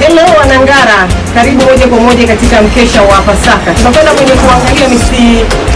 Hello Wanangara, karibu moja kwa moja katika mkesha wa Pasaka. Tunakwenda kwenye kuangalia Miss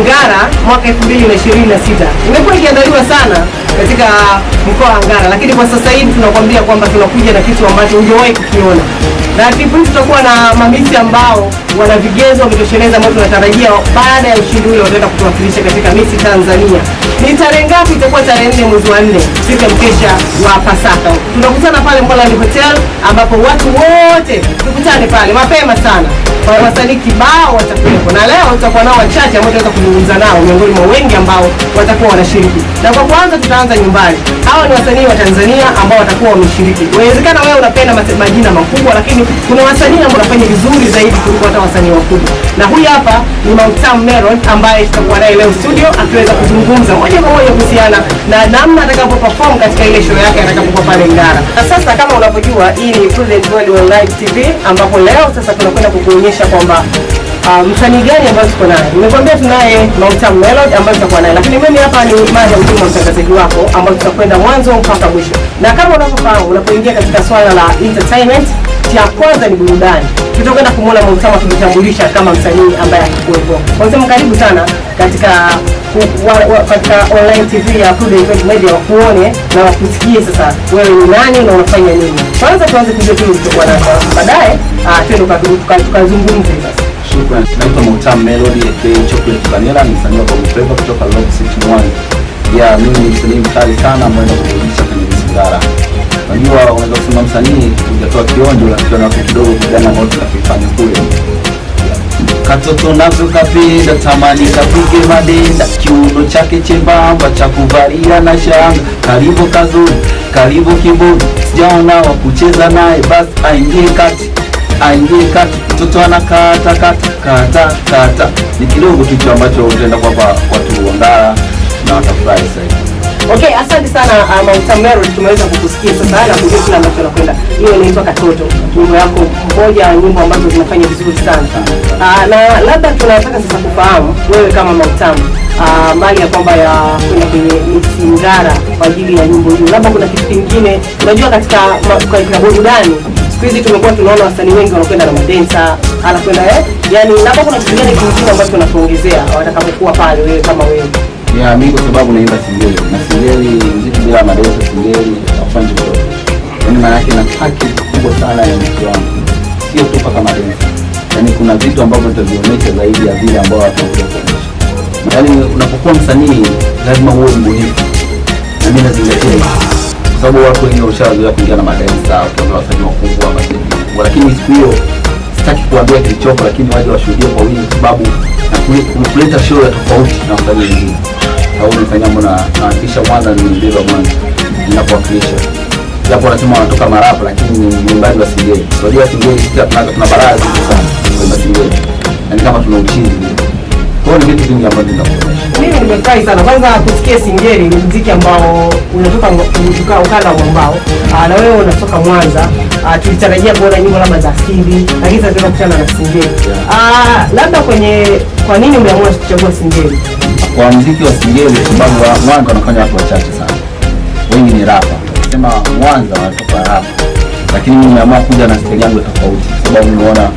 Ngara mwaka 2026. Imekuwa ikiandaliwa sana katika mkoa wa Ngara, lakini kwa sasa hivi tunakwambia kwamba tunakuja na kitu ambacho hujawahi kukiona. Na trip hii tutakuwa na mamisi ambao wana vigezo wametosheleza, ambao tunatarajia baada ya ushindi ule wataenda kutuwakilisha katika Miss Tanzania. Ni tarehe ngapi? Itakuwa tarehe 4 mwezi wa 4, siku ya mkesha wa Pasaka. Tunakutana pale Mboland Hotel ambapo watu wote tukutane pale mapema sana. Kwa wasanii kibao watakuwepo, na leo tutakuwa nao wachache ambao tutaweza kuzungumza nao miongoni mwa wengi ambao watakuwa wanashiriki. Na kwa kwanza tutaanza nyumbani. Hawa ni wasanii wa Tanzania ambao watakuwa wameshiriki. Inawezekana wewe unapenda majina makubwa, lakini kuna wasanii ambao wanafanya vizuri zaidi kuliko hata wasanii wakubwa. Na huyu hapa ni Mautamu Melody ambaye tutakuwa naye leo studio akiweza kuzungumza moja kwa moja kuhusiana na namna atakapo perform katika ile show yake atakapokuwa pale Ngara. Na sasa kama unavyojua, hii ni Prudent World Online TV ambapo leo sasa tunakwenda kukuonyesha kwamba msanii gani ambaye tuko naye. Nimekuambia tunaye Mautamu Melody ambaye tutakuwa naye, lakini mimi hapa ni Mariam Juma, mtangazaji wako, ambayo tutakwenda mwanzo mpaka mwisho. Na kama unavyofahamu, unapoingia katika swala la entertainment, cha kwanza ni burudani. Tutakwenda kumwona Mautamu akijitambulisha kama msanii ambaye akikuwepo. Mautamu, karibu sana katika katika online TV ya Prudent World Media, wakuone na wakusikie sasa wewe ni nani na unafanya nini. Kwanza tuanze kujua kile ulichokuwa nacho, baadaye twende tukazungumze sasa. Shukran. Naitwa Mautamu Melody aka Chocolate Vanilla, ni msanii wa Bongo Flava kutoka Rock City Mwanza. Yeah, mimi ni msanii mkali sana ambaye naenda kuburudisha kwenye Miss Ngara. Unajua, unaweza kusema msanii hujatoa kionjo, lakini na kidogo kijana ambao tunakifanya kule. Katoto navyo kapenda, tamani kapige madenda, kiuno chake chembamba cha kuvalia na shanga, karibu kazuri, karibu kiburi, sijaona wa kucheza naye, basi aingie kati, aingie kati, mtoto anakata kata kata kata. Ni kidogo tu hicho ambacho utaenda kuwapa watu wa Ngara na watafurahi zaidi. Okay, asante sana Mautamu Melody, tumeweza kukusikia sasa na kujua kile ambacho unakwenda. Hiyo inaitwa Katoto, nyimbo yako, moja ya nyimbo ambazo zinafanya vizuri sana. Na labda tunataka sasa kufahamu wewe kama Mautamu, mbali ya kwamba ya kwenda kwenye Miss Ngara kwa ajili ya nyimbo hiyo, labda kuna kitu kingine. Unajua katika burudani siku hizi tumekuwa tunaona wasanii wengi wanakwenda na madensa, anakwenda yani, labda kuna kitu gani kingine ambacho unakuongezea watakapokuwa pale wewe kama wewe? Yeah, mimi kwa sababu naimba singeli na singeli, muziki bila madensa singeli haufanyi chochote. Yaani maana yake na package kubwa sana ya muziki wangu, sio tu mpaka madensa. Yaani kuna vitu ambavyo nitavionyesha zaidi ya vile ambao watu wanakuja kuonyesha. Yaani unapokuwa msanii lazima uwe mbunifu, na mimi nazingatia hivyo, kwa sababu watu wengi washazoea kuingia na madensa, ukiona wasanii wakubwa mashabiki wakubwa, lakini siku hiyo sitaki kuambia kilichopo, lakini waje washuhudie kwa wingi, kwa sababu na kuleta show ya tofauti na wasanii wengine. Au ni msanii ambao nawakilisha Mwanza, nimebeba Mwanza ninapowakilisha, japo wanasema wanatoka Marapa, lakini ni mwimbaji wa singeli. Unajua singeli sisi tuna balaa zito sana kuimba singeli, yaani kama tuna uchizi vile. Kwa hiyo ni vitu vingi ambavyo nitakuonyesha. Mimi nimefurahi sana kwanza kusikia singeli ni muziki ambao unatoka kutoka ukanda wa mwambao, na wewe unatoka Mwanza. Tulitarajia kuona nyimbo labda za asili, lakini sasa tunakutana na singeli. Labda kwenye kwa nini umeamua kuchagua singeli? Kwa muziki wa singeli, kwa sababu Mwanza wanafanya watu wachache sana, wengi ni rapa. Sema Mwanza wanatoka rapa, lakini mimi nimeamua kuja na staili yangu tofauti, kwa sababu nimeona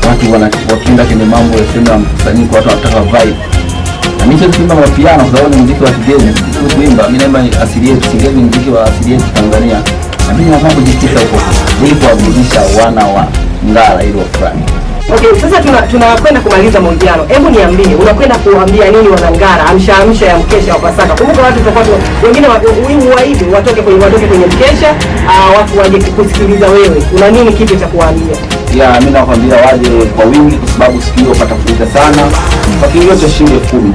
watu wakienda kwenye mambo ya sehemu ya mkusanyiko, watu wanataka vibe. Na mimi siwezi kuimba mapiano kwa sababu ni muziki wa kigeni, siwezi kuimba. Mimi naimba asili yetu, singeli ni muziki wa asili yetu Tanzania, na mimi nimeamua kujikita huko ili kuwaburudisha wana wa Ngara ili wafurahi. Okay, sasa tunakwenda kumaliza mahojiano. Hebu niambie, unakwenda kuambia nini wanangara amsha amsha ya mkesha wa Pasaka? Kumbuka watu tutakuwa wengine uwaidi watoke kwenye mkesha, watu waje kukusikiliza wewe. Una nini kipi cha kuwaambia? Yeah, mimi nakwambia waje kwa wingi kwa sababu siku hiyo patafurika sana. Kwa kiingilio cha shilingi 10,000,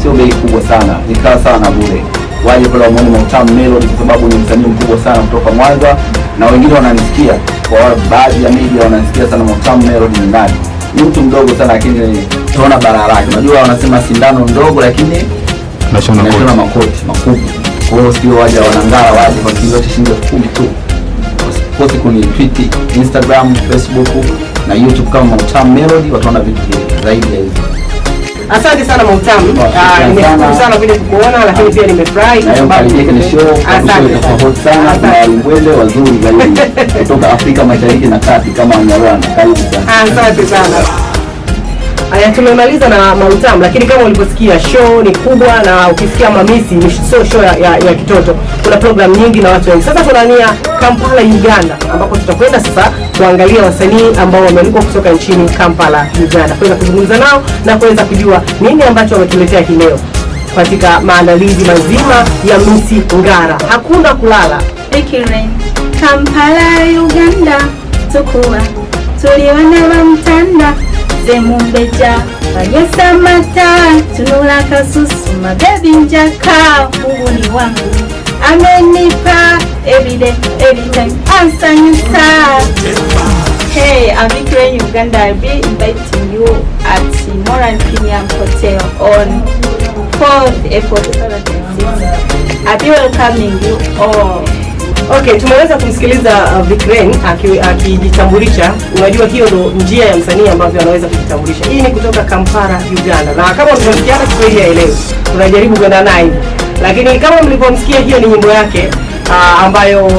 sio bei kubwa sana, nikaa sana na bure. Waje pale wamuone Mautamu Melody kwa sababu ni msanii mkubwa sana kutoka Mwanza na wengine wananisikia kwa baadhi ya media wananisikia sana. Mautamu Melody ni nani? Ni mtu mdogo sana lakini tunaona balaa lake. Unajua wanasema sindano ndogo lakini Nashona inashona makoti makubwa. Kwa hiyo sio waje wanangara, waje kwa kiingilio cha shilingi 10,000 tu. Usikose kuni tweet Instagram, Facebook na YouTube kama Mautamu Melody, wataona vitu vingi zaidi ya hizo. Asante sana Mautamu. Shukrani Nimeshukuru sana. Sana kuja kukuona, lakini pia nimefurahi kwa Na leo sababu karibia kwenye show, kwa sababu show Asante itakuwa sana. hot sana. Kuna Asante. walimbwende wazuri zaidi kutoka Afrika Mashariki na Kati kama Wanyarwanda. Karibu sana. Asante sana. Aya, tumemaliza na Mautamu, lakini kama ulivyosikia show ni kubwa, na ukisikia Mamisi ni sio show ya kitoto. Kuna program nyingi na watu wengi. Sasa tunaania Kampala, Uganda, ambapo tutakwenda sasa kuangalia wasanii ambao wamealikwa kutoka nchini Kampala, Uganda, kuweza kuzungumza nao na kuweza kujua nini ambacho wametuletea hii leo katika maandalizi mazima ya Misi Ngara. Hakuna kulala. Ikiren. Kampala, Uganda, tukuwa tuli bana bamutanda ze mumbeja banywesa amata tunula kasusu mabebi njaka ubuni wangu amenipa everyday everytime ansanyusa. Hey, I'm Victoria in Uganda. I'll be inviting you at the Moran Premium Hotel on 4th April 2006. I'll be welcoming you all. Okay, tumeweza kumsikiliza Vikren akijitambulisha. Unajua hiyo ndo njia ya msanii ambavyo anaweza kujitambulisha. Hii ni kutoka Kampala, Uganda, na kama mlivyomsikia hata Kiswahili haelewi, tunajaribu kwenda naye hivi, lakini kama mlivyomsikia, hiyo ni nyimbo yake ambayo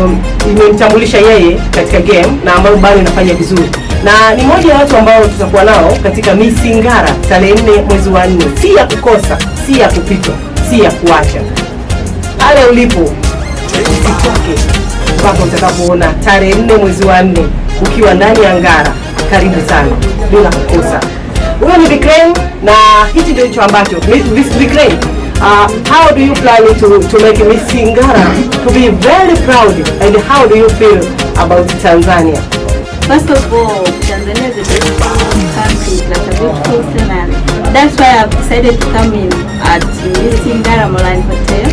imemtambulisha yeye katika game na ambayo bado inafanya vizuri, na ni moja ya watu ambao tutakuwa nao katika Miss Ngara tarehe 4 mwezi wa 4. Si ya kukosa, si ya kupitwa, si ya kuacha. Pale ulipo usitoke mpaka utakapoona tarehe 4 mwezi wa 4 ukiwa ndani ya Ngara. Karibu sana bila kukosa. Huyo ni Vikren na hichi ndio hicho ambacho Vikren, how do you plan to make Miss Ngara to be very proud and how do you feel about Tanzania? First of all, Tanzania is a beautiful country, it's a beautiful scenery. That's why I've decided to come in at Miss Ngara Moran Hotel.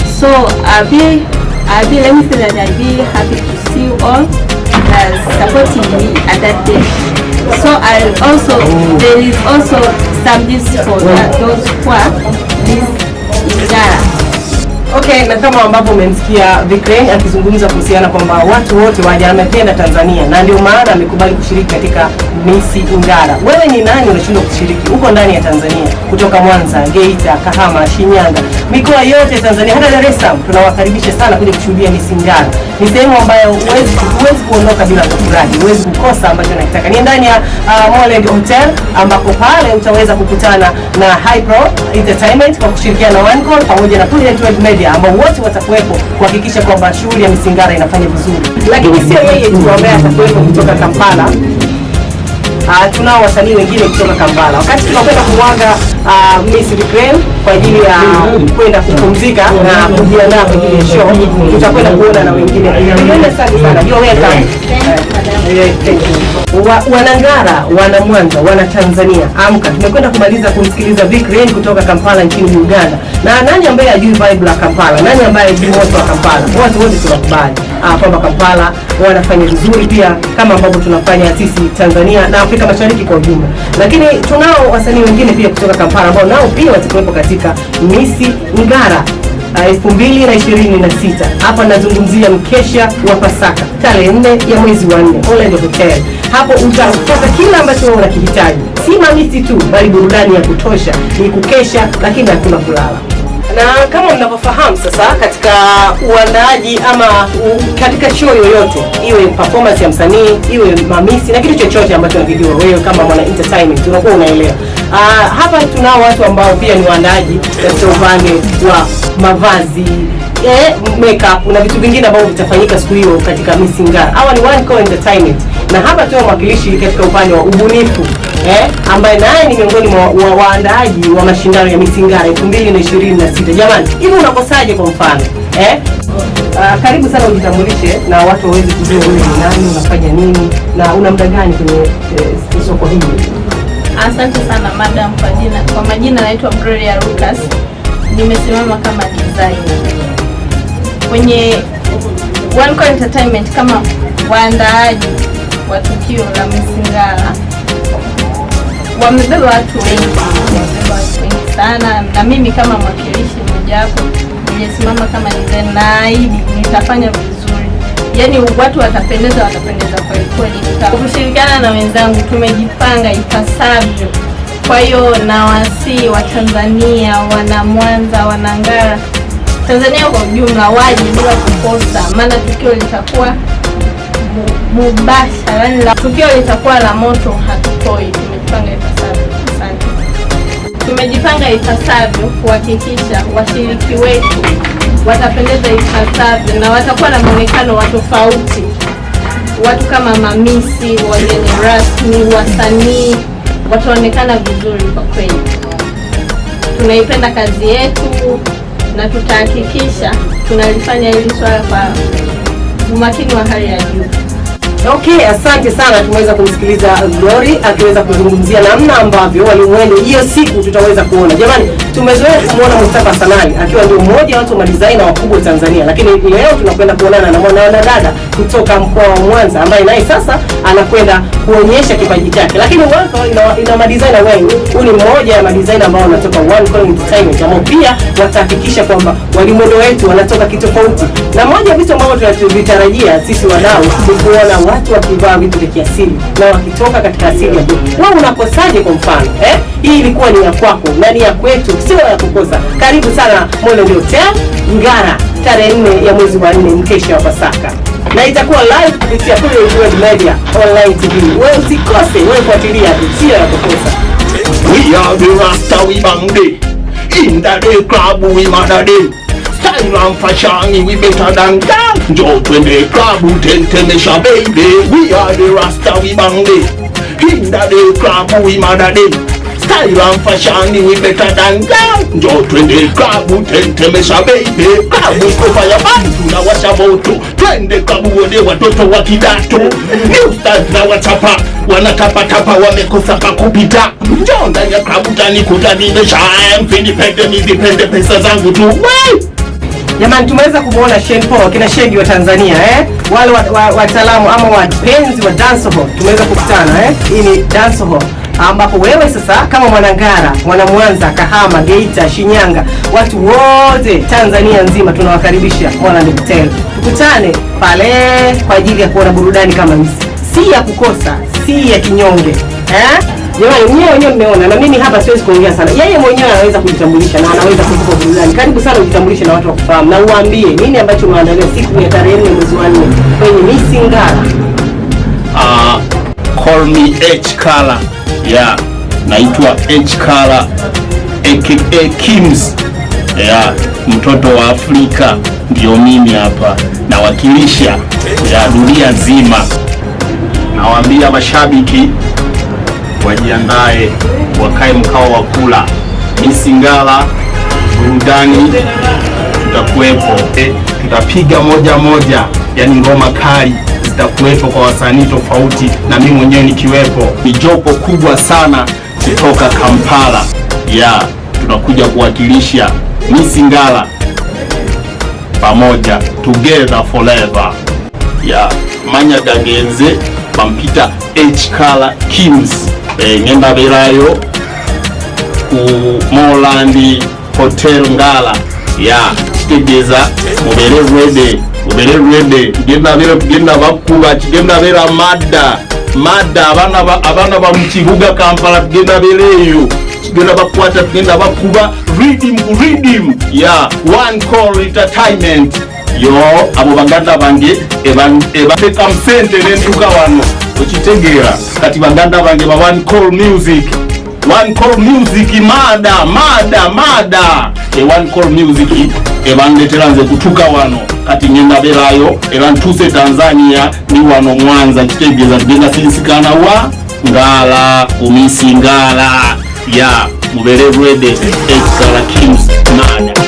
So I'll be, let me say that I'll be happy to see you all supporting me at that day. So I'll also, there is also some gifts for those who are Miss Ngara. Okay, na kama ambavyo umemsikia Vikren akizungumza kuhusiana kwamba watu wote waje, amependa Tanzania na ndio maana amekubali kushiriki katika Miss Ngara. Wewe ni nani unashindwa kushiriki? Uko ndani ya Tanzania, kutoka Mwanza, Geita, Kahama, Shinyanga, mikoa yote ya Tanzania, hata Dar es Salaam, tunawakaribisha sana kuja kushuhudia Miss Ngara. Ni sehemu ambayo huwezi kuondoka bila kufurahi, huwezi kukosa ambacho nakitaka. Ni ndani ya Moreland Hotel ambapo pale utaweza kukutana na Hypro Entertainment kwa kushirikiana na One Call pamoja na Prudent Web Media ambao wote watakuwepo kuhakikisha kwamba shughuli ya Miss Ngara inafanya vizuri. Lakini sio yeye tu ambaye atakuwepo kutoka Kampala. Tunao wasanii wengine kutoka Kampala. Wakati tunakwenda kumwaga Miss Vikren kwa ajili ya kwenda kupumzika na kujiandaa kwa ajili ya show, tutakwenda kuona na wengine. Asante sana. You are welcome. Thank you. Wanangara, wana Mwanza, wana Tanzania, amka. Tumekwenda kumaliza kumsikiliza Vic Rain kutoka Kampala nchini Uganda. Na nani ambaye hajui vibe la Kampala? Nani ambaye hajui moto wa Kampala? Watu wote tunakubali kwamba Kampala wanafanya vizuri pia kama ambavyo tunafanya sisi Tanzania na Afrika Mashariki kwa ujumla. Lakini tunao wasanii wengine pia kutoka Kampala ambao nao pia watakuwepo katika Miss Ngara 2026. Hapa nazungumzia mkesha wa Pasaka tarehe 4 ya mwezi wa 4, Holland Hotel. Hapo utapata kila ambacho wewe unakihitaji, si mamisi tu, bali burudani ya kutosha, ni kukesha, lakini hakuna kulala. Na kama mnavyofahamu sasa, katika uandaaji ama katika show yoyote, iwe performance ya msanii, iwe mamisi na kitu chochote ambacho unakijua wewe kama mwana entertainment unakuwa unaelewa. Hapa tunao watu ambao pia ni waandaaji katika upande wa mavazi, makeup na vitu vingine ambavyo vitafanyika siku hiyo katika Miss Ngara. Hawa ni One Call Entertainment, na hapa tunao mwakilishi katika upande wa ubunifu ambaye naye ni miongoni mwa waandaaji wa mashindano ya Miss Ngara 2026. Jamani, hivi unakosaje kwa mfano eh? Karibu sana ujitambulishe na watu waweze kujua wewe ni nani, unafanya nini na una muda gani kwenye soko hili. Asante sana madam. Kwa majina naitwa Gloria Lucas. Nimesimama kama designer kwenye One Call Entertainment kama waandaaji wa tukio la Miss Ngara. Wamebeba watu wengi sana, na mimi kama mwakilishi mmojawapo nilisimama kama designer, naahidi nitafanya vizuri, yaani watu watapendeza, watapendeza kweli kweli. Kwa kushirikiana na wenzangu tumejipanga ipasavyo. Kwa hiyo nawasihi wa Tanzania, wana Mwanza, wana Ngara, Tanzania kwa ujumla waje bila kukosa, maana tukio litakuwa mubashara, yani tukio litakuwa la moto, hatutoi. Tumejipanga ipasavyo. Asante. Tumejipanga ipasavyo kuhakikisha washiriki wetu watapendeza ipasavyo na watakuwa na muonekano wa tofauti. Watu kama mamisi, wageni rasmi, wasanii wataonekana vizuri kwa kweli. Tunaipenda kazi yetu na tutahakikisha tunalifanya hili swala kwa umakini wa hali ya juu. Okay, asante sana. Tumeweza kumsikiliza Glory akiweza kuzungumzia namna ambavyo walimwendu hiyo siku tutaweza kuona. Jamani, tumezoea kumwona Mustafa Sanali akiwa ndio mmoja wa watu wa madesigner wakubwa Tanzania, lakini leo tunakwenda kuonana na mwanadada kutoka mkoa wa Mwanza ambaye naye sasa anakwenda kuonyesha kipaji chake. Lakini One Call ina madesigner wengi. Huyu ni mmoja ya madesigner ambao wanatoka One Call Entertainment ambao pia watahakikisha kwamba walimwendo wetu wanatoka kitofauti. Na moja ya vitu ambavyo tunavitarajia sisi wadau ni kuona watu wakivaa vitu vya kiasili na wakitoka katika asili ya kwetu. Wewe unakosaje kwa mfano? Eh? Hii ilikuwa ni ya kwako na ni ya kwetu, sio ya kukosa. Karibu sana Moland Hotel Ngara, tarehe 4 ya mwezi wa 4, mkesha wa Pasaka, na itakuwa live kupitia kule World Media Online TV. Wewe usikose, wewe fuatilia tu, sio ya kukosa. We are the Rasta, we bang day. In the day club we mother day. Style and fashion we better than that. Njoo twende club tentemesha baby. We are the Rasta, we bang day. In the day club we mother day. Style and fashion we better than that. Njoo twende club tentemesha baby. Club iko fire band tunawasha moto. Twende club uone watoto wa kidato. New style na wachapa wanatapatapa wamekosa pa kupita. Njoo ndani ya club utanikuta nimesha mfinipende nizipende pesa zangu tu. Wee! Jamani, tumeweza kumuona Shane Paul, kina Shegi wa Tanzania, eh? Wale wataalamu ama wapenzi wa dancehall tumeweza kukutana, eh? Hii ni dancehall ambapo wewe sasa kama Mwanangara, mwana Mwanza, Kahama, Geita, Shinyanga, watu wote Tanzania nzima tunawakaribisha Moland Hotel. Tukutane pale kwa ajili ya kuona burudani kama hizi, si ya kukosa, si ya kinyonge, eh? Jamani, mwenyewe wenyewe mmeona, na mimi hapa siwezi kuongea sana. Yeye mwenyewe anaweza kujitambulisha na anaweza kukupa burudani. Karibu sana ujitambulishe na watu wakufahamu na uambie nini ambacho umeandalia siku ya tarehe 4 mwezi wa 4 kwenye Miss Ngara. Call me H Color. Yeah, naitwa H Color aka Kims. Yeah, mtoto wa Afrika ndio mimi hapa nawakilisha ya dunia nzima. Nawaambia mashabiki wajiandae, wakae mkao wa kula. Miss Ngara burudani tutakuwepo, tutapiga moja moja, yani ngoma kali zitakuwepo kwa wasanii tofauti na mimi mwenyewe nikiwepo. Ni jopo kubwa sana kutoka Kampala ya tunakuja kuwakilisha Miss Ngara pamoja, together forever. Ya manya gangenze bampita H Color Kims, ngenda berayo ku Moland Hotel Ngara ya kitegeeza mubere ready, mubere ready, tugenda bera, tugenda bakuba, kigenda bera madda madda abaana ba mu kibuga Kampala, tugenda bera eyo, tugenda bakwata, tugenda bakuba rhythm ku rhythm ya One Call Entertainment. Yo abo baganda bange ebateka msente nentuka wano okitegeera. Kati baganda bange ba One Call Music, One Call Music mada mada mada, One Call Music ebandetera nze kutuka wano. Kati ngenda berayo era ntuse Tanzania ni wano Mwanza, kitegeeza tugenda sinsikana wa Ngara ku Miss Ngara ya mubere ready. H Color Kims mada.